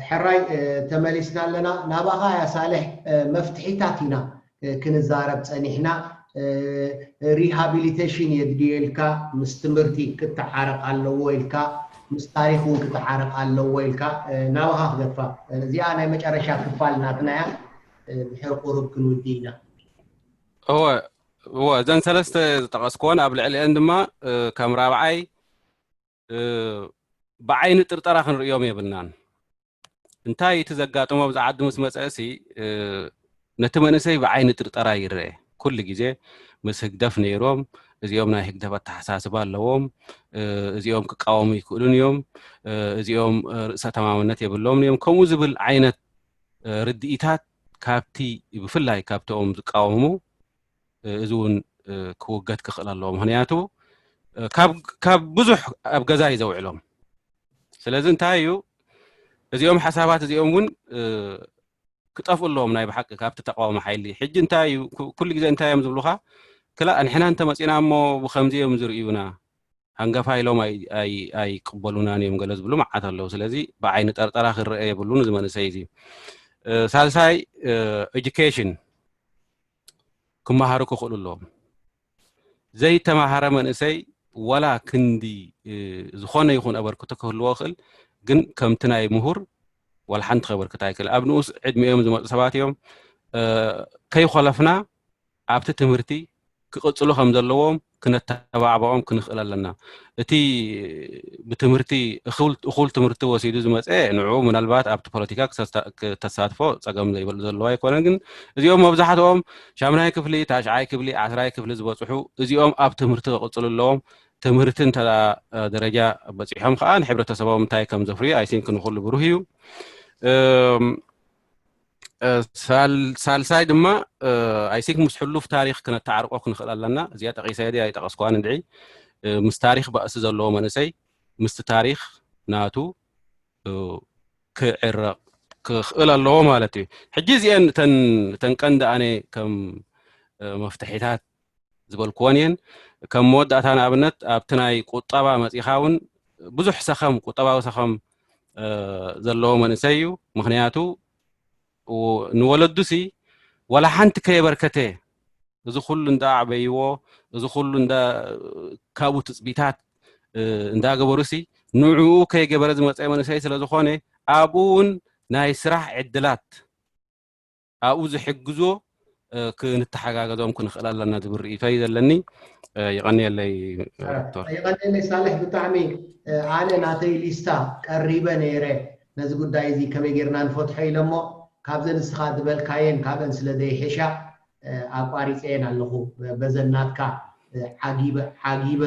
ሕራይ ተመሊስና ኣለና ናባኻ። ያ ሳልሕ፣ መፍትሒታት ኢና ክንዛረብ ጸኒሕና። ሪሃቢሊቴሽን የድልዮ ኢልካ፣ ምስ ትምህርቲ ክትዓረቕ ኣለዎ ኢልካ፣ ምስ ታሪኽ እውን ክትዓረቕ ኣለዎ ኢልካ፣ ናባኻ ክገፋ። እዚኣ ናይ መጨረሻ ክፋል ናትና እያ። ድሕሪ ቁሩብ ክንውዲ ኢና። እወ እወ፣ እዘን ሰለስተ ዝጠቐስክወን ኣብ ልዕሊአን ድማ ከም ራብዓይ ብዓይኒ ጥርጠራ ክንርእዮም የብልናን። እንታይ እቲ ዘጋጥሞ ኣብዚ ዓዲ ምስ መፀእሲ፣ ነቲ መንእሰይ ብዓይኒ ጥርጠራ ይረአ። ኩሉ ግዜ ምስ ህግደፍ ነይሮም፣ እዚኦም ናይ ህግደፍ ኣተሓሳስባ ኣለዎም፣ እዚኦም ክቃወሙ ይክእሉን እዮም፣ እዚኦም ርእሰ ተማመነት የብሎምን እዮም፣ ከምኡ ዝብል ዓይነት ርድኢታት ካብቲ፣ ብፍላይ ካብቶም ዝቃወሙ፣ እዚ እውን ክውገድ ክኽእል ኣለዎ። ምክንያቱ ካብ ብዙሕ ኣብ ገዛ እዩ ዘውዕሎም። ስለዚ እንታይ እዩ፣ እዚኦም ሓሳባት እዚኦም እውን ክጠፍኡ ኣለዎም። ናይ ብሓቂ ካብቲ ተቃዋሚ ሓይሊ ሕጂ እንታይ እዩ፣ ኩሉ ግዜ እንታይ እዮም ዝብሉካ? ክላ ንሕና እንተመፂና እሞ ብከምዚ እዮም ዝርእዩና፣ ሃንገፋ ኢሎም ኣይቅበሉናን እዮም ገለ ዝብሉ መዓት ኣለዉ። ስለዚ ብዓይኒ ጠርጠራ ክረአ የብሉን እዚ መንእሰይ እዚ። ሳልሳይ፣ ኤጁኬሽን ክመሃሩ ክኽእሉ ኣለዎም። ዘይተማሃረ መንእሰይ ዋላ ክንዲ ዝኾነ ይኹን ኣበርክቶ ክህልዎ ይኽእል፣ ግን ከምቲ ናይ ምሁር ዋላ ሓንቲ ከበርክት ኣይክእል። ኣብ ንኡስ ዕድሚኦም ዝመፁ ሰባት እዮም። ከይኮለፍና ኣብቲ ትምህርቲ ክቕፅሉ ከም ዘለዎም ክነተባዕብዖም ክንኽእል ኣለና። እቲ ብትምህርቲ እኹል ትምህርቲ ወሲዱ ዝመፀ ንዑ ምናልባት ኣብቲ ፖለቲካ ክተሳትፎ ፀገም ዘይበሉ ዘለዎ ኣይኮነን። ግን እዚኦም መብዛሕትኦም ሻምናይ ክፍሊ፣ ታሽዓይ ክፍሊ፣ ዓስራይ ክፍሊ ዝበፅሑ እዚኦም ኣብ ትምህርቲ ክቕፅሉ ኣለዎም። ትምህርቲ እንተ ደረጃ በፂሖም ከዓ ንሕብረተሰቦም እንታይ ከም ዘፍርዩ ኣይሲንክ ንኩሉ ብሩህ እዩ። ሳልሳይ ድማ ኣይሲንክ ምስ ሕሉፍ ታሪክ ክነተዓርቆ ክንኽእል ኣለና። እዚኣ ጠቂሰ ዲ ኣይጠቀስኳን እንድዒ ምስ ታሪክ ባእሲ ዘለዎ መንእሰይ ምስቲ ታሪክ ናቱ ክዕረቕ ክኽእል ኣለዎ ማለት እዩ። ሕጂ እዚአን ተን ቀንዲ ኣነ ከም መፍትሒታት ዝበልክወን እየን። ከም መወዳእታ ንኣብነት ኣብቲ ናይ ቁጠባ መፂኻ እውን ብዙሕ ሰኸም ቁጠባዊ ሰኸም ዘለዎ መንእሰይ እዩ። ምክንያቱ ንወለዱሲ ዋላ ሓንቲ ከየበርከተ እዚ ኩሉ እንዳ ኣዕበይዎ፣ እዚ ኩሉ እንዳ ካብኡ ትፅቢታት እንዳገበሩሲ ንዕኡ ከይገበረ ዝመፀ መንእሰይ ስለዝኾነ ኣብኡ እውን ናይ ስራሕ ዕድላት ኣብኡ ዝሕግዞ ክንተሓጋገዞም ክንኽእል ኣለና ዝብል ርእይቶ እዩ ዘለኒ። ይቐንየለይ ዶክተር። ይቐንየለይ ሳልሕ፣ ብጣዕሚ ኣነ ናተይ ሊስታ ቀሪበ ነይረ ነዚ ጉዳይ እዚ ከመይ ጌርና ንፈትሖ ኢለ እሞ ካብዘን እስኻ ዝበልካየን ካብአን ስለ ዘይሕሻ ኣቋሪፀየን ኣለኹ። በዘን ናትካ ዓጊበ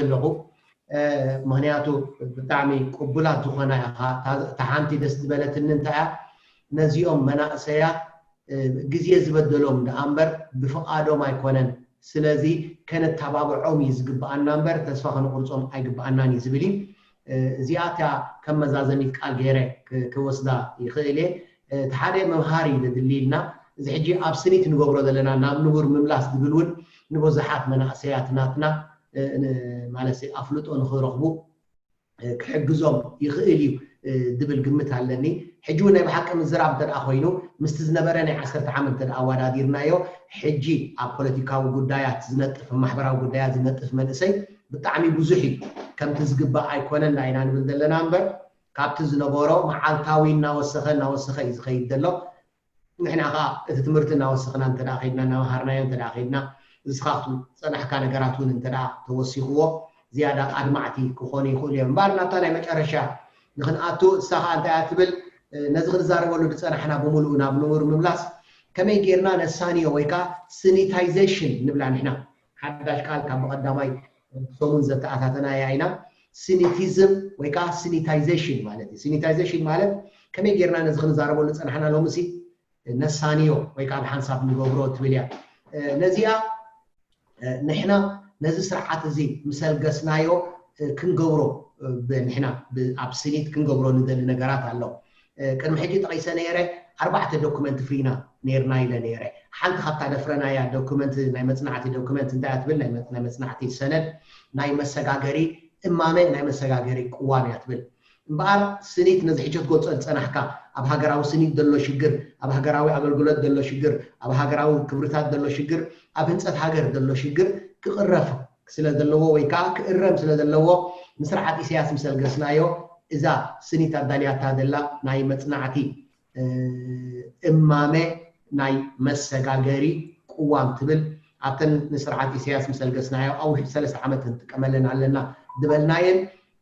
ኣለኹ። ምክንያቱ ብጣዕሚ ቅቡላት ዝኾና ኢኻ። እታ ሓንቲ ደስ ዝበለትኒ እንታይ እያ፣ ነዚኦም መናእሰያት ግዜ ዝበደሎም ደኣ እምበር ብፍቓዶም ኣይኮነን። ስለዚ ከነተባብዖም እዩ ዝግብኣና እምበር ተስፋ ከነቁርፆም ኣይግብኣናን እዩ ዝብል እዩ። እዚኣ እታ ከም መዛዘሚት ቃል ገይረ ክወስዳ ይኽእል እየ። እቲ ሓደ መምሃሪ ዘድሊ ኢልና እዚ ሕጂ ኣብ ስኒት ንገብሮ ዘለና ናብ ንቡር ምምላስ ዝብል እውን ንብዙሓት መናእሰያት ናትና ማለት ኣፍልጦ ንኽረኽቡ ክሕግዞም ይኽእል እዩ ዝብል ግምት ኣለኒ። ሕጂ እውን ናይ ብሓቂ ምዝራብ እንተ ደኣ ኮይኑ ምስቲ ዝነበረ ናይ ዓሰርተ ዓመት እንተ ደኣ ኣወዳዲርናዮ ሕጂ ኣብ ፖለቲካዊ ጉዳያት ዝነጥፍ ማሕበራዊ ጉዳያት ዝነጥፍ መንእሰይ ብጣዕሚ ብዙሕ እዩ። ከምቲ ዝግባእ ኣይኮነን ኢና ንብል ዘለና እምበር ካብቲ ዝነበሮ መዓልታዊ እናወሰኸ እናወሰኸ እዩ ዝኸይድ ዘሎ። ንሕና ከዓ እቲ ትምህርቲ እናወሰኽና እንተ ደኣ ከይድና እናመሃርናዮ እንተ ደኣ ከይድና ንስኻ ዝፀናሕካ ነገራት እውን እንተ ደኣ ተወሲኽዎ ዝያዳ ኣድማዕቲ ክኾኑ ይኽእሉ እዮም። እምበኣር ናብታ ናይ መጨረሻ ንክንኣቱ እሳ ከዓ እንታይ እያ ትብል ነዚ ክንዛረበሉ ዝፀናሕና ብምሉኡ ናብ ንቡር ምምላስ ከመይ ጌርና ነሳንዮ ወይ ከዓ ስኒታይዜሽን ንብላ ንሕና ሓዳሽ ቃል ካብ ብቐዳማይ ሰሙን ዘተኣታተናያ ኢና። ሲኒቲዝም ወይ ከዓ ሲኒታይዜሽን ማለት እዩ። ሲኒታይዜሽን ማለት ከመይ ጌርና ነዚ ክንዛረበሉ ዝፀናሕና ሎምሲ ነሳንዮ ወይ ከዓ ብሓንሳብ ንገብሮ ትብል እያ። ነዚኣ ንሕና ነዚ ስርዓት እዚ ምስ ኣልገስናዮ ክንገብሮ ንሕና ኣብ ስኒት ክንገብሮ ንደሊ ነገራት ኣሎ። ቅድሚ ሕጂ ጠቒሰ ነይረ ኣርባዕተ ዶክመንት ፍሪና ነይርና ኢለ ነይረ። ሓንቲ ካብታ ደፍረናያ ዶክመንት ናይ መፅናዕቲ ዶክመንት እንታይ እያ ትብል ናይ መፅናዕቲ ሰነድ ናይ መሰጋገሪ እማመ ናይ መሰጋገሪ ቅዋም እያ ትብል። እምበኣር ስኒት ነዚ ሕጂ ክትገልጾ ዝጸናሕካ ኣብ ሃገራዊ ስኒት ዘሎ ሽግር፣ ኣብ ሃገራዊ ኣገልግሎት ዘሎ ሽግር፣ ኣብ ሃገራዊ ክብርታት ዘሎ ሽግር፣ ኣብ ህንጸት ሃገር ዘሎ ሽግር ክቕረፍ ስለ ዘለዎ ወይ ከዓ ክእረም ስለ ዘለዎ ንስርዓት ኢሳያስ ምስ ኣልገስናዮ እዛ ስኒት ኣዳልያታ ዘላ ናይ መጽናዕቲ እማመ ናይ መሰጋገሪ ቅዋም ትብል ኣብተን ንስርዓት ኢሳያስ ምስ ኣልገስናዮ ኣብ ውሽጢ ሰለስተ ዓመት ንጥቀመለን ኣለና ዝበልናየን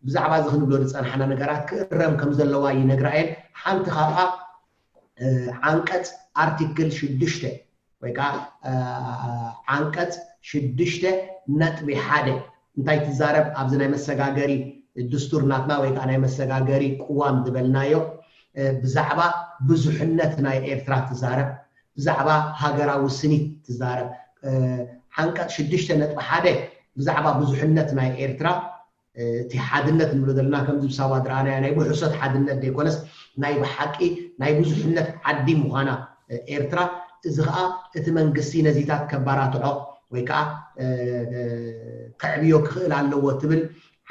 ብዛዕባ እዚ ክንብሎ ዝፀናሕና ነገራት ክእረም ከም ዘለዋ ይነግራ እየን። ሓንቲ ካብኣ ዓንቀፅ ኣርቲክል ሽዱሽተ ወይ ከዓ ዓንቀፅ ሽዱሽተ ነጥቢ ሓደ እንታይ ትዛረብ ኣብዚ ናይ መሰጋገሪ ድስቱር ናትና ወይ ከዓ ናይ መሰጋገሪ ቅዋም ዝበልናዮ ብዛዕባ ብዙሕነት ናይ ኤርትራ ትዛረብ፣ ብዛዕባ ሃገራዊ ስኒት ትዛረብ። ዓንቀፅ ሽዱሽተ ነጥቢ ሓደ ብዛዕባ ብዙሕነት ናይ ኤርትራ እቲ ሓድነት ንብሎ ዘለና ከምዚ ብሳዋ ዝረኣናዮ ናይ ብሕሶት ሓድነት ዘይኮነስ ናይ ብሓቂ ናይ ብዙሕነት ዓዲ ምዃና ኤርትራ እዚ ከዓ እቲ መንግስቲ ነዚታት ከባራትዖ ወይ ከዓ ከዕብዮ ክኽእል ኣለዎ ትብል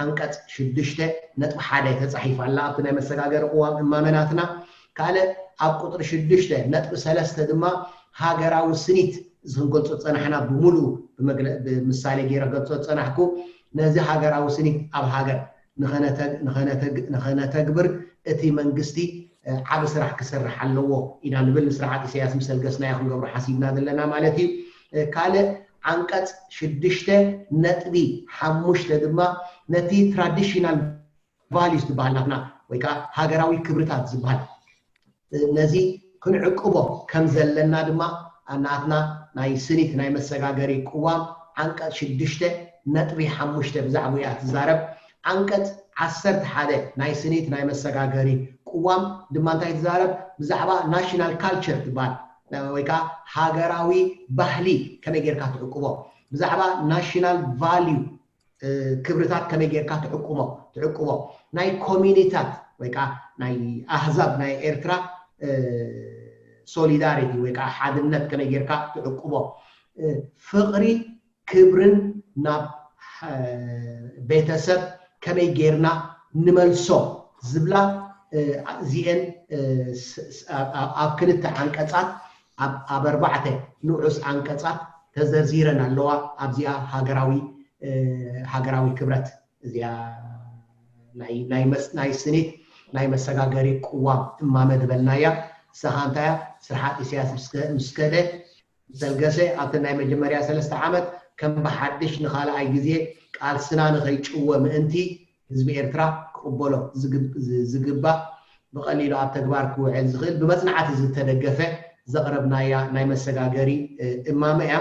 ዓንቀፅ ሽዱሽተ ነጥቢ ሓደ ተፃሒፋ ኣላ ኣብቲ ናይ መሰጋገሪ ቅዋም እማመናትና። ካልእ ኣብ ቁፅሪ ሽዱሽተ ነጥቢ ሰለስተ ድማ ሃገራዊ ስኒት እዚ ክንገልፆ ዝፀናሕና ብምሉኡ ብምሳሌ ገይረ ገልፆ ዝፀናሕኩ ነዚ ሃገራዊ ስኒት ኣብ ሃገር ንኸነተግብር እቲ መንግስቲ ዓብ ስራሕ ክሰርሕ ኣለዎ ኢና ንብል ንስርዓት ኢሳያስ ምስ ኣልገስናዮ ክንገብሮ ሓሲብና ዘለና ማለት እዩ። ካልእ ዓንቀፅ ሽዱሽተ ነጥቢ ሓሙሽተ ድማ ነቲ traditional values ዝበሃል ናትና ወይ ከዓ ሃገራዊ ክብርታት ዝበሃል ነዚ ክንዕቅቦ ከም ዘለና ድማ ናትና ናይ ስኒት ናይ መሰጋገሪ ቅዋም ዓንቀፅ ሽዱሽተ ነጥቢ ሓሙሽተ ብዛዕባ እያ ትዛረብ። ዓንቀፅ ዓሰርተ ሓደ ናይ ስኒት ናይ መሰጋገሪ ቅዋም ድማ እንታይ ትዛረብ? ብዛዕባ ናሽናል ካልቸር ትበሃል ወይ ከዓ ሃገራዊ ባህሊ ከመይ ጌርካ ትዕቅቦ፣ ብዛዕባ ናሽናል ቫልዩ ክብርታት ከመይ ጌርካ ትዕቅቦ ትዕቅቦ ናይ ኮሚኒታት ወይ ከዓ ናይ ኣህዛብ ናይ ኤርትራ ሶሊዳሪቲ ወይ ከዓ ሓድነት ከመይ ጌርካ ትዕቅቦ ፍቅሪ ክብርን ናብ ቤተሰብ ከመይ ጌርና ንመልሶ ዝብላ እዚአን ኣብ ክልተ ዓንቀፃት ኣብ ኣርባዕተ ንዑስ ዓንቀፃት ተዘርዚረን ኣለዋ ኣብዚኣ ሃገራዊ ሃገራዊ ክብረት እዚኣ ናይ ስኒት ናይ መሰጋገሪ ቅዋም እማመ ዝበልናያ ሰኻ እንታያ ስርሓት ኢሳያስ ምስ ከደ ምስ ኣልገሰ ኣብቲ ናይ መጀመርያ ሰለስተ ዓመት ከም ብሓድሽ ንኻልኣይ ግዜ ቃልስና ንኸይጭወ ምእንቲ ህዝቢ ኤርትራ ክቕበሎ ዝግባእ ብቐሊሉ ኣብ ተግባር ክውዕል ዝኽእል ብመፅናዕቲ ዝተደገፈ ዘቕረብናያ ናይ መሰጋገሪ እማመ እያ።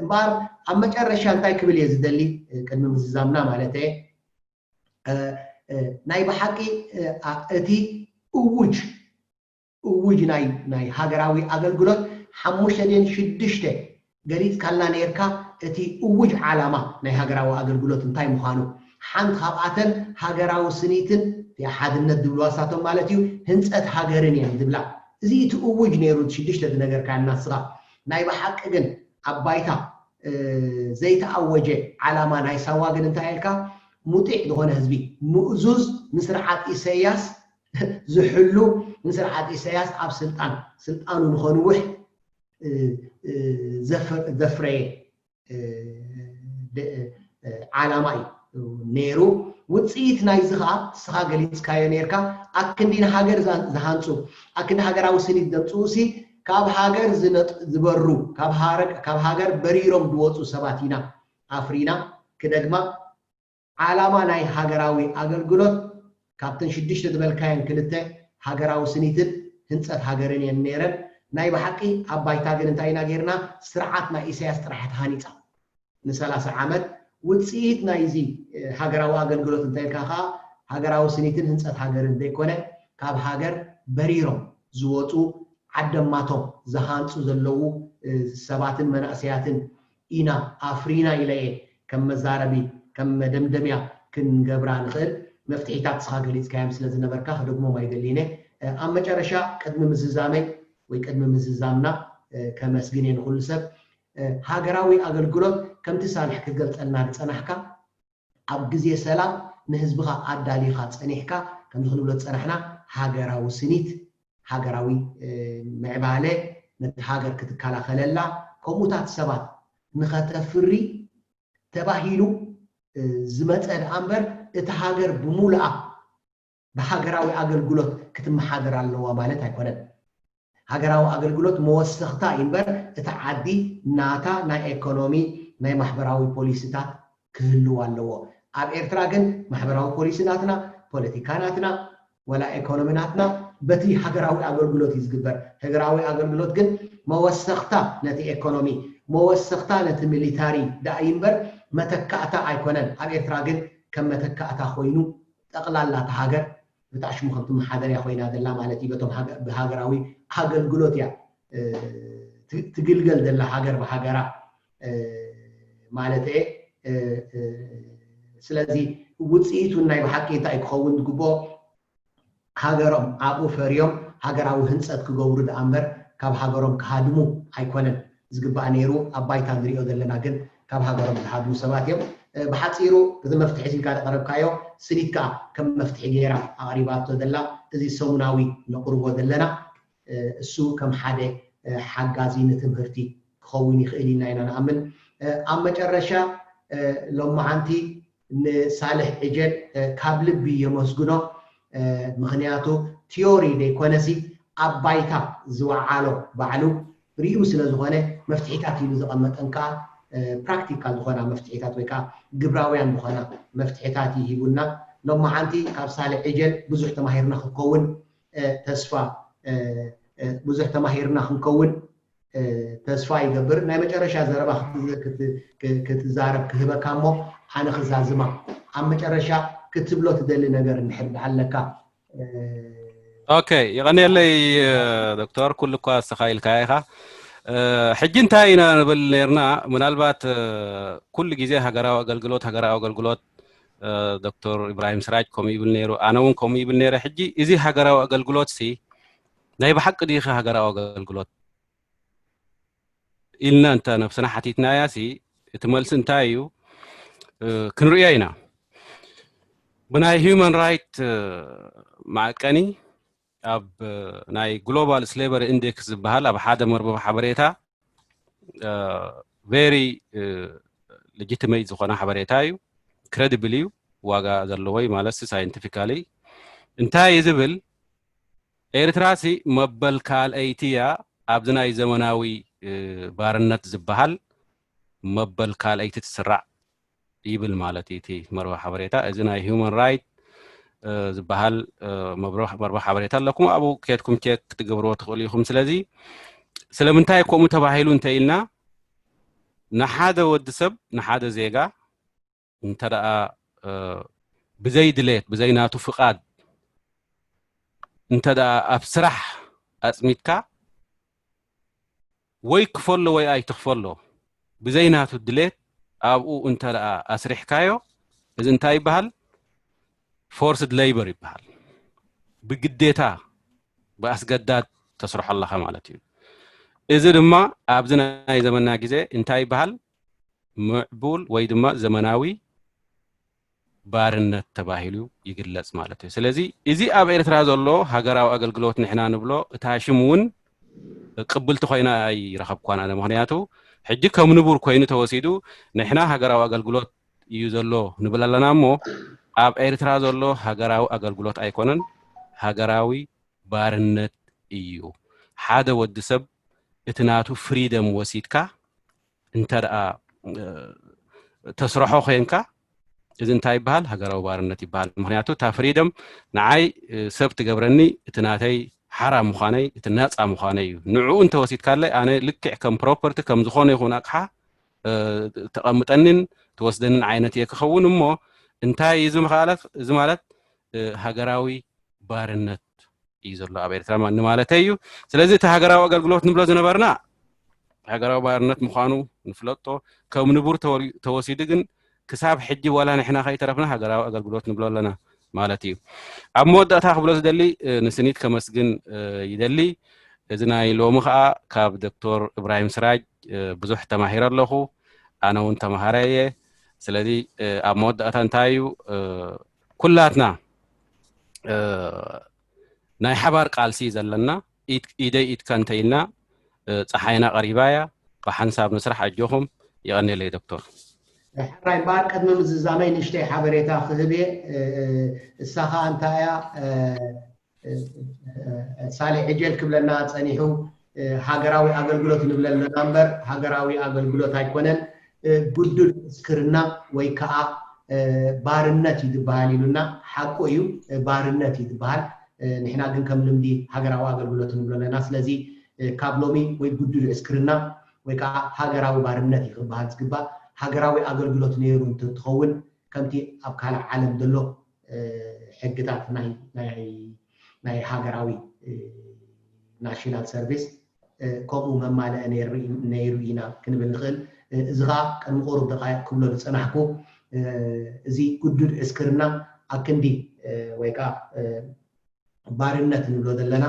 እምበኣር ኣብ መጨረሻ እንታይ ክብል እየ ዝደሊ ቅድሚ ምዝዛምና ማለት እየ ናይ ብሓቂ እቲ እውጅ እውጅ ናይ ናይ ሃገራዊ ኣገልግሎት ሓሙሽተ ድን ሽዱሽተ ገሊፅካልና ነርካ እቲ እውጅ ዓላማ ናይ ሃገራዊ ኣገልግሎት እንታይ ምዃኑ ሓንቲ ካብኣተን ሃገራዊ ስኒትን ሓድነት ዝብልዋ ሳቶም ማለት እዩ ህንፀት ሃገርን እየን ዝብላ እዚ እቲ እውጅ ነይሩ ሽዱሽተ ዝነገርካ ንስኻ ናይ ብሓቂ ግን ኣብ ባይታ ዘይተኣወጀ ዓላማ ናይ ሳዋ ግን እንታይ ኢልካ ሙጢዕ ዝኾነ ህዝቢ ምእዙዝ ንስርዓት ኢሰያስ ዝሕሉ ንስርዓት ኢሰያስ ኣብ ስልጣን ስልጣኑ ንኸንውሕ ዘፍረየ ዓላማ እዩ ነይሩ። ውፅኢት ናይዚ ከዓ ስኻ ገሊፅካዮ ነርካ ኣክንዲ ንሃገር ዝሃንፁ ኣክንዲ ሃገራዊ ስኒት ዘምፅኡ ሲ ካብ ሃገር ዝበሩ ካብ ሃገር በሪሮም ዝወፁ ሰባት ኢና ኣፍሪና ክደግማ ዓላማ ናይ ሃገራዊ ኣገልግሎት ካብተን ሽዱሽተ ዝበልካየን ክልተ ሃገራዊ ስኒትን ህንፀት ሃገርን እየን ነይረን። ናይ ብሓቂ ኣብ ባይታ ግን እንታይ ኢና ጌርና? ስርዓት ናይ ኢሳያስ ጥራሕ ተሃኒፃ ንሰላሳ ዓመት ውፅኢት ናይዚ ሃገራዊ ኣገልግሎት እንታይ ኢልካ ከዓ ሃገራዊ ስኒትን ህንፀት ሃገርን ዘይኮነ ካብ ሃገር በሪሮም ዝወፁ ዓደማቶም ዝሃንፁ ዘለዉ ሰባትን መናእሰያትን ኢና ኣፍሪና ኢለ እየ ከም መዛረቢ ከም መደምደምያ ክንገብራ ንኽእል መፍትሒታት ስኻ ገሊፅካዮም ስለ ዝነበርካ ክደግሞም ኣይደልይነ ኣብ መጨረሻ ቅድሚ ምዝዛመይ ወይ ቅድሚ ምዝዛምና ከመስግን እየ ንኩሉ ሰብ ሃገራዊ ኣገልግሎት ከምቲ ሳልሕ ክትገልፀልና ዝፀናሕካ ኣብ ግዜ ሰላም ንህዝብኻ ኣዳሊኻ ፀኒሕካ ከምዚ ክንብሎ ዝፀናሕና ሃገራዊ ስኒት፣ ሃገራዊ ምዕባለ፣ ነቲ ሃገር ክትከላኸለላ፣ ከምኡታት ሰባት ንኸተፍሪ ተባሂሉ ዝመፀ ደኣ እምበር፣ እቲ ሃገር ብሙሉኣ ብሃገራዊ ኣገልግሎት ክትመሓደር ኣለዋ ማለት ኣይኮነን። ሃገራዊ ኣገልግሎት መወሰኽታ እዩ እምበር፣ እቲ ዓዲ ናታ ናይ ኤኮኖሚ፣ ናይ ማሕበራዊ ፖሊሲታት ክህልው ኣለዎ። ኣብ ኤርትራ ግን ማሕበራዊ ፖሊሲ ናትና፣ ፖለቲካ ናትና፣ ወላ ኤኮኖሚ ናትና በቲ ሃገራዊ ኣገልግሎት እዩ ዝግበር። ሃገራዊ ኣገልግሎት ግን መወሰኽታ ነቲ ኤኮኖሚ፣ መወሰኽታ ነቲ ሚሊታሪ ደኣ እዩ እምበር መተካእታ ኣይኮነን። ኣብ ኤርትራ ግን ከም መተካእታ ኮይኑ ጠቕላላ እታ ሃገር ብጣዕሽሙ ከም ትመሓደር እያ ኮይና ዘላ ማለት እዩ። በቶም ሃገ-፣ ብሃገራዊ ኣገልግሎት እያ፣ እ፣ ት-፣ ትግልገል ዘላ ሃገር ብሃገራ፣ እ፣ ማለት እየ። እ፣ እ፣ ስለዚ ውፅኢቱ ናይ ብሓቂ እንታይ ክኸውን ዝግብኦ፣ ሃገሮም ኣብኡ ፈርዮም ሃገራዊ ህንፀት ክገብሩ ደኣ እምበር ካብ ሃገሮም ክሃድሙ ኣይኮነን ዝግባእ ነይሩ። ኣብ ባይታ ንሪኦ ዘለና ግን ካብ ሃገሮም ዝሃድሙ ሰባት እዮም። እ፣ ብሓፂሩ እዚ መፍትሒ እዚ ኢልካ ዘቐረብካዮ ስኒት ከኣ ከም መፍትሒ ገይራ ኣቕሪባቶ ዘላ፣ እዚ ሰሙናዊ ነቕርቦ ዘለና፣ እ፣ እሱ ከም ሓደ፣ እ፣ ሓጋዚ ንትምህርቲ ክኸውን ይኽእል ኢልና ኢና ንኣምን። እ፣ ኣብ መጨረሻ፣ እ፣ ሎማዓንቲ ንሳልሕ ዕጀል፣ እ፣ ካብ ልቢ የመስግኖ። እ፣ ምኽንያቱ ቲዮሪ ዘይኮነሲ ኣብ ባይታ ዝወዓሎ ባዕሉ ርእዩ ስለ ዝኾነ፣ መፍትሒታት ኢሉ ዘቐመጠን ከኣ፣ እ፣ ፕራክቲካል ዝኾና መፍትሒታት ወይ ከኣ ግብራውያን ዝኾና መፍትሒታት እዩ ሂቡና። ሎማዓንቲ ካብ ሳልሕ ዕጀል ብዙሕ ተማሂርና ክንከውን፣ እ፣ ተስፋ፣ እ፣ እ፣ ብዙሕ ተማሂርና ክንከውን፣ እ፣ ተስፋ ይገብር። ናይ መጨረሻ ዘረባ ክት-፣ ክት-፣ ክ-፣ ክትዛረብ ክህበካ እሞ ኣነ ክዛዝማ። ኣብ መጨረሻ ክትብሎ ትደሊ ነገር እንድሕር ኣለካ፣ እ፣ ኦኬ፣ ይቐንየለይ፣ እ፣ ዶክተር፣ ኩሉ እኳ እስኻ ኢልካዮ ኢኻ። እ፣ ሕጂ እንታይ ኢና ንብል ነርና? ምናልባት፣ እ፣ ኩሉ ግዜ ሃገራዊ ኣገልግሎት፣ ሃገራዊ ኣገልግሎት፣ እ፣ ዶክተር ኢብራሂም ስራጅ ከምኡ ይብል ነይሩ፣ ኣነ እውን ከምኡ ይብል ነይረ። ሕጂ እዚ ሃገራዊ ኣገልግሎት ሲ ናይ ብሓቂ ድዩ ሃገራዊ ኣገልግሎት ኢልና እንተ ነብስና ሓቲትናያ ሲ እቲ መልሲ እንታይ እዩ? እ፣ ክንርእዮ ኢና። ብናይ ሂውማን ራይት፣ እ፣ መዐቀኒ ኣብ፣ እ፣ ናይ ግሎባል ስሌቨሪ ኢንዴክስ ዝበሃል ኣብ ሓደ መርበብ ሓበሬታ፣ እ፣ ቬሪ፣ እ፣ ሌጂቲሜት ዝኾነ ሓበሬታ እዩ። ክሬዲብል እዩ። ዋጋ ዘለዎ እዩ ማለት ሳይንቲፊካሊ። እንታይ እዩ ዝብል? ኤርትራ ሲ መበል ካልኣይቲ እያ ኣብዚ ናይ ዘመናዊ፣ እ፣ ባርነት ዝበሃል መበል ካልኣይቲ ትስራዕ ይብል ማለት እዩ እቲ መርበብ ሓበሬታ። እዚ ናይ ሂውማን ራይት፣ እ፣ ዝበሃል፣ እ፣ መብረ-፣ መርበብ ሓበሬታ ኣለኩም። ኣብኡ ኬድኩም ቼክ ክትገብርዎ ትኽእሉ ኢኹም። ስለዚ ስለምንታይ ከምኡ ተባሂሉ እንተ ኢልና፣ ንሓደ ወዲ ሰብ፣ ንሓደ ዜጋ እንተ ደኣ፣ እ፣ ብዘይ ድሌት፣ ብዘይ ናቱ ፍቓድ እንተ ደኣ ኣብ ስራሕ ኣጽሚትካ፣ ወይ ክፈሎ ወይ ኣይትኽፈሎ፣ ብዘይ ናቱ ድሌት ኣብኡ እንተ ደኣ ኣስሪሕካዮ፣ እዚ እንታይ ይበሃል? ፎርስድ ሌይበር ይበሃል። ብግዴታ፣ ብኣስገዳድ ተስርሖ ኣለኻ ማለት እዩ። እዚ ድማ ኣብዚ ናይ ዘመንና ግዜ እንታይ ይበሃል? ምዕቡል ወይ ድማ ዘመናዊ ባርነት ተባሂሉ ይግለጽ ማለት እዩ። ስለዚ እዚ ኣብ ኤርትራ ዘሎ ሃገራዊ ኣገልግሎት ንሕና ንብሎ፣ እታ ሽም እውን ቅብልቲ ኮይና ኣይረኸብኳን ኣነ። ምኽንያቱ ሕጂ ከም ንቡር ኮይኑ ተወሲዱ፣ ንሕና ሃገራዊ ኣገልግሎት እዩ ዘሎ ንብል ኣለና እሞ፣ ኣብ ኤርትራ ዘሎ ሃገራዊ ኣገልግሎት ኣይኮነን፣ ሃገራዊ ባርነት እዩ። ሓደ ወዲ ሰብ እቲ ናቱ ፍሪደም ወሲድካ እንተ ደኣ፣ እ፣ ተስርሖ ኮይንካ፣ እዚ እንታይ ይበሃል? ሃገራዊ ባርነት ይበሃል። ምኽንያቱ እታ ፍሪደም ንዓይ፣ እ፣ ሰብ ትገብረኒ፣ እቲ ናተይ ሓራ ምዃነይ፣ እቲ ናጻ ምዃነይ እዩ። ንዕኡ እንተወሲድካለይ፣ ኣነ ልክዕ ከም ፕሮፐርቲ፣ ከም ዝኾነ ይኹን ኣቕሓ፣ እ፣ ተቐምጠንን ትወስደንን ዓይነት እየ ክኸውን እሞ፣ እንታይ እዩ እዚ ምኻለት-፣ እዚ ማለት፣ እ፣ ሃገራዊ ባርነት እዩ ዘሎ ኣብ ኤርትራ ማ-፣ ንማለተይ እዩ። ስለዚ እቲ ሃገራዊ ኣገልግሎት ንብሎ ዝነበርና ሃገራዊ ባርነት ምዃኑ ንፍለጦ። ከም ንቡር ተወሪ-፣ ተወሲዱ ግን ክሳብ ሕጂ ዋላ ንሕና ከይተረፍና ሃገራዊ ኣገልግሎት ንብሎ ኣለና ማለት እዩ። ኣብ መወዳእታ ክብሎ ዝደሊ፣ እ፣ ንስኒት ከመስግን፣ እ፣ ይደሊ። እዚ ናይ ሎሚ ኸኣ ካብ ዶክተር እብራሂም ስራጅ፣ እ፣ ብዙሕ ተማሂረ ኣለኹ። ኣነ እውን ተማሃራይ እየ። ስለዚ፣ እ፣ ኣብ መወዳእታ እንታይ እዩ፣ እ፣ ኩላትና እ፣ ናይ ሓባር ቃልሲ ዘለና፣ ኢድ-፣ ኢደይ ኢድካ እንተኢልና፣ እ፣ ፀሓይና ቀሪባ እያ። ብሓንሳብ ንስራሕ። ኣጆኹም። የቐንየለይ ዶክተር። ሕራይ እምበኣር፣ ቅድሚ ምዝዛመይ ንእሽተይ ሓበሬታ ክህብ እየ። እ፣ እሳ ኸኣ እንታይ እያ? እ፣ እ፣ እ፣ ሳሌሕ ዕጀል ክብለና ጸኒሑ፣ እ፣ ሃገራዊ ኣገልግሎት ንብለ ኣለና እምበር፣ ሃገራዊ ኣገልግሎት ኣይኮነን። እ፣ ግዱድ ዕስክርና ወይ ከኣ፣ እ፣ ባርነት እዩ ዝበሃል ኢሉና። ሓቁ እዩ፣ እ፣ ባርነት እዩ ዝበሃል። እ፣ ንሕና ግን ከም ልምዲ ሃገራዊ ኣገልግሎት ንብሎ ኣለና። ስለዚ፣ እ፣ ካብ ሎሚ ወይ ግዱድ ዕስክርና ወይ ከኣ ሃገራዊ ባርነት እዩ ክበሃል ዝግባእ። ሃገራዊ ኣገልግሎት ነይሩ እንተትኸውን፣ ከምቲ ኣብ ካልእ ዓለም ዘሎ፣ እ፣ ሕግታት ናይ፣ ናይ፣ ናይ ሃገራዊ፣ እ፣ ናሽናል ሰርቪስ፣ እ፣ ከምኡ መማልአ ነይሩ፣ ነይሩ ኢና ክንብል ንኽእል። እ፣ እዚ ኸኣ ቅድሚ ቁሩብ ደቃይቕ ክብሎ ዝጸናሕኩ፣ እ፣ እዚ ግዱድ ዕስክርና ኣክንዲ፣ እ፣ ወይ ከኣ፣ እ፣ ባርነት ንብሎ ዘለና፣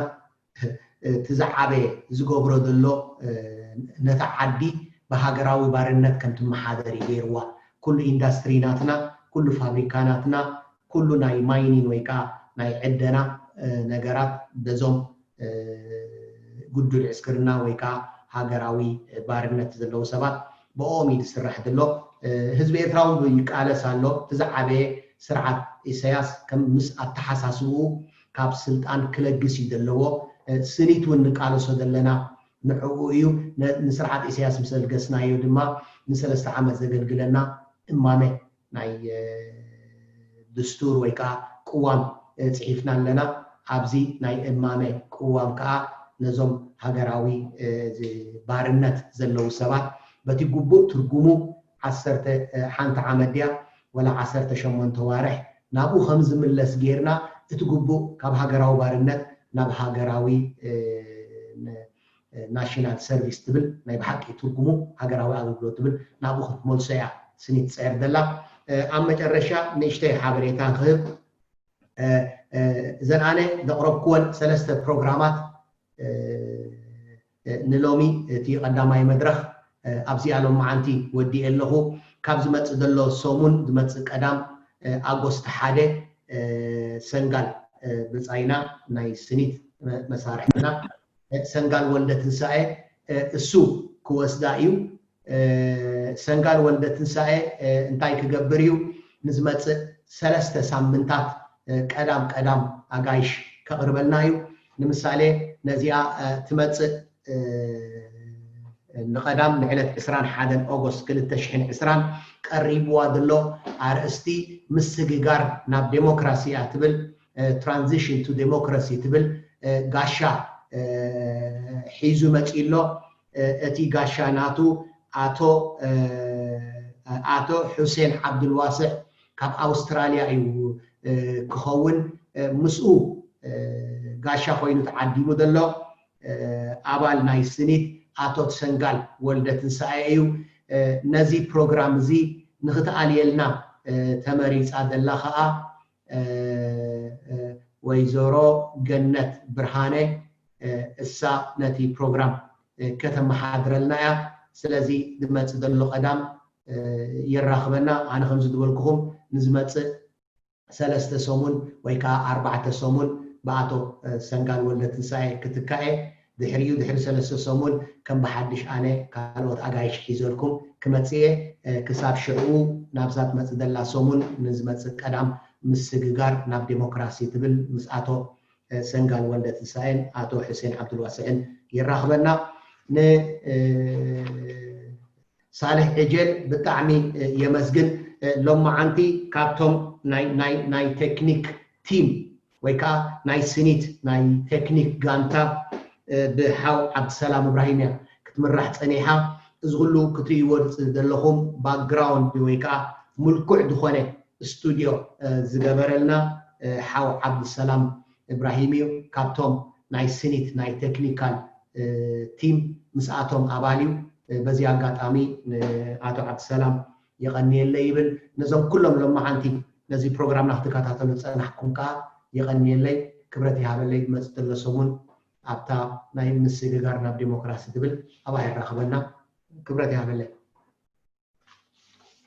እቲ ዝዓበየ ዝገብሮ ዘሎ፣ እ፣ ነታ ዓዲ ብሃገራዊ ባርነት ከም ትመሓደር እዩ ገይርዋ። ኩሉ ኢንዳስትሪ ናትና፣ ኩሉ ፋብሪካ ናትና፣ ኩሉ ናይ ማይኒን ወይ ከኣ ናይ ዕደና፣ እ፣ ነገራት በዞም፣ እ፣ ግዱድ ዕስክርና ወይ ከኣ ሃገራዊ ባርነት ዘለዉ ሰባት ብኦም እዩ ዝስራሕ ዘሎ። እ፣ ህዝቢ ኤርትራ እውን ይቃለስ ኣሎ። እቲ ዝዓበየ ስርዓት ኢሳያስ ከም ምስ ኣተሓሳስብኡ ካብ ስልጣን ክለግስ እዩ ዘለዎ። እ፣ ስኒት እውን ንቃለሶ ዘለና ንዕኡ እዩ። ነ-፣ ንስርዓት ኢሳያስ ምስ ለገስናዮ ድማ ንሰለስተ ዓመት ዘገልግለና እማመ ናይ፣ እ፣ ድስቱር ወይ ከኣ ቅዋም፣ እ፣ ጽሒፍና ኣለና። ኣብዚ ናይ እማመ ቅዋም ከኣ ነዞም ሃገራዊ፣ እ፣ ዝ-፣ ባርነት ዘለዉ ሰባት በቲ ግቡእ ትርጉሙ ዓሰርተ፣ እ፣ ሓንቲ ዓመት ድያ ወላ ዓሰርተ ሸሞንተ ዋርሕ ናብኡ ከም ዝምለስ ጌርና እቲ ግቡእ ካብ ሃገራዊ ባርነት ናብ ሃገራዊ፣ እ፣ ን-፣ እ፣ ናሽናል ሰርቪስ ትብል ናይ ብሓቂ ትርጉሙ ሃገራዊ ኣገልግሎት ትብል ናብኡ ክትመልሶ እያ ስኒት ትጸየር ዘላ። እ፣ ኣብ መጨረሻ ንእሽተይ ሓበሬታ ክህብ፣ እ፣ እ፣ እዘን ኣነ ዘቕረብክወን ሰለስተ ፕሮግራማት፣ እ፣ እ፣ ንሎሚ እቲ ቀዳማይ መድረኽ፣ እ፣ ኣብዚኣ ሎመዓንቲ ወዲኤ ኣለኹ። ካብ ዝመጽእ ዘሎ ሰሙን ዝመጽእ ቀዳም፣ እ፣ ኣጎስት ሓደ፣ እ፣ ሰንጋል፣ እ፣ ብጻይና ናይ ስኒት መ-፣ መሳርሕትና፣ እ፣ ሰንጋል ወልደ ትንሳኤ፣ እ፣ እሱ ክወስዳ እዩ። እ፣ ሰንጋል ወልደ ትንሳኤ፣ እ፣ እንታይ ክገብር እዩ? ንዝመጽእ ሰለስተ ሳምንታት፣ እ፣ ቀዳም ቀዳም ኣጋይሽ ከቕርበልና እዩ። ንምሳሌ ነዚኣ፣ እ፣ ትመጽእ፣ እ፣ ንቐዳም ንዕለት ዕስራን ሓደን ኦጎስት ክልተ ሽሕን ዕስራን ቀሪብዋ ዘሎ ኣርእስቲ ምስግጋር ናብ ዴሞክራሲ እያ ትብል፣ እ፣ ትራንዚሽን ቱ ዴሞክራሲ ትብል፣ እ፣ ጋሻ፣ እ፣ ሒዙ መጺኡ ኣሎ። እ፣ እቲ ጋሻ ናቱ ኣቶ፣ እ፣ ኣቶ ሑሴን ዓብዱልዋስዕ ካብ ኣውስትራልያ እዩ፣ እ፣ ክኸውን። እ፣ ምስኡ፣ እ፣ ጋሻ ኮይኑ ተዓዲሙ ዘሎ፣ እ፣ ኣባል ናይ ስኒት ኣቶ ሰንጋል ወልደ ትንሳኤ እዩ። እ፣ ነዚ ፕሮግራም እዚ ንኽትኣልየልና፣ እ፣ ተመሪጻ ዘላ ኸኣ፣ እ፣ እ፣ ወይዘሮ ገነት ብርሃነ፣ እ፣ እሳ ነቲ ፕሮግራም፣ እ፣ ከተመሓድረልና እያ። ስለዚ ዝመጽእ ዘሎ ቀዳም፣ እ፣ የራኽበና። ኣነ ከምዚ ዝበልኩኹም ንዝመጽእ ሰለስተ ሰሙን ወይ ከኣ ኣርባዕተ ሰሙን ብኣቶ፣ እ፣ ሰንጋል ወልደ ትንሳኤ ክትካእ እየ። ድሕሪኡ ድሕሪ ሰለስተ ሰሙን ከም ብሓድሽ ኣነ ካልኦት ኣጋይሽ ሒዘልኩም ክመጽእ እየ። እ፣ ክሳብ ሽዕኡ ናብዛ ትመጽእ ዘላ ሰሙን ንዝመጽእ ቀዳም ምስግጋር ናብ ዴሞክራሲ ትብል ምስ ኣቶ፣ እ፣ ሰንጋል ወልደ ትንሳኤን ኣቶ ሕሴን ዓብዱልዋስዕን የራኽበና። ን፣ እ፣ ሳልሕ ዕጀል ብጣዕሚ፣ እ፣ የመስግን። እ፣ ሎመዓንቲ ካብቶም ናይ፣ ናይ፣ ናይ ቴክኒክ ቲም ወይ ከዓ ናይ ስኒት ናይ ቴክኒክ ጋንታ፣ እ፣ ብሓው ዓብድሰላም እብራሂም እያ ክትምራሕ ጸኒሓ። እዚ ኩሉ ክትርእይዎ ዘለኹም ባክግራውንድ ወይ ከዓ ምልኩዕ ዝኾነ ስቱድዮ፣ እ፣ ዝገበረልና፣ እ፣ ሓው ዓብድሰላም እብራሂም እዩ። ካብቶም ናይ ስኒት ናይ ቴክኒካል፣ እ፣ ቲም ምስኣቶም ኣባል እዩ። እ፣ በዚ ኣጋጣሚ ንኣቶ ዓብድሰላም የቐንየለይ ይብል። ነዞም ኩሎም ሎመዓንቲ ነዚ ፕሮግራምና ክትከታተሉ ዝጸናሕኩም ከኣ የቐንየለይ፣ ክብረት ይሃበለይ። ዝመጽእ ዘሎ ሰሙን ኣብታ ናይ ምስግጋር ናብ ዴሞክራሲ ትብል ኣብኣ የራኽበና። ክብረት ይሃበለይ።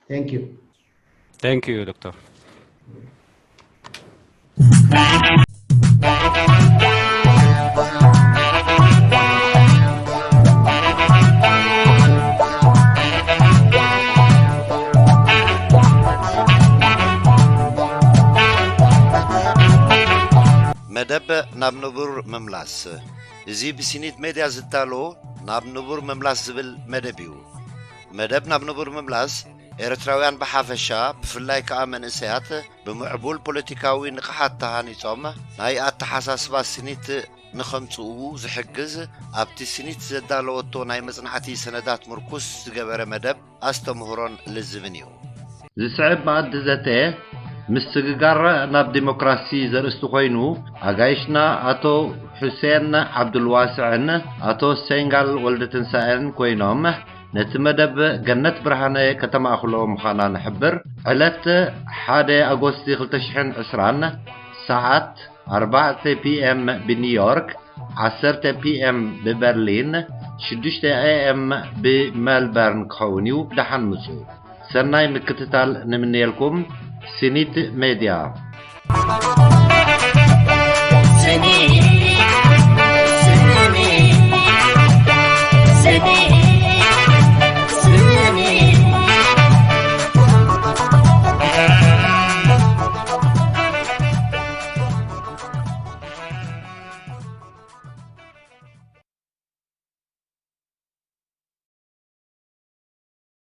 Thank you. Thank you, ዶክተር። መደብ ናብ ንቡር ምምላስ። እዚ ብሲኒት ሜድያ ዝዳሎ ናብ ንቡር ምምላስ ዝብል መደብ እዩ። መደብ ናብ ንቡር ምምላስ ኤርትራውያን ብሓፈሻ፣ ብፍላይ ከኣ መንእሰያት ብምዕቡል ፖለቲካዊ ንቕሓት ተሃኒጾም ናይ ኣተሓሳስባ ስኒት ንኸምጽኡ ዝሕግዝ፣ ኣብቲ ስኒት ዘዳለወቶ ናይ መጽናዕቲ ሰነዳት ምርኩስ ዝገበረ መደብ ኣስተምህሮን ልዝብን እዩ። ዝስዕብ መኣዲ ዘተ ምስግጋር ናብ ዲሞክራሲ ዘርእስቲ ኮይኑ፣ ኣጋይሽና ኣቶ ሑሴን ዓብዱልዋስዕን ኣቶ ሴንጋል ወልደትንሳኤን ኮይኖም፣ ነቲ መደብ ገነት ብርሃነ ከተማእኽሎ ምዃና ንሕብር። ዕለት ሓደ ኣጎስቲ ክልተ ሽሕን ዕስራን፣ ሰዓት ኣርባዕተ ፒ ኤም ብኒውዮርክ፣ ዓሰርተ ፒ ኤም ብበርሊን፣ ሽዱሽተ ኤ ኤም ብመልበርን ክኸውን እዩ። ደሓን ምጹ። ሰናይ ምክትታል ንምንየልኩም። ሲኒት ሜድያ።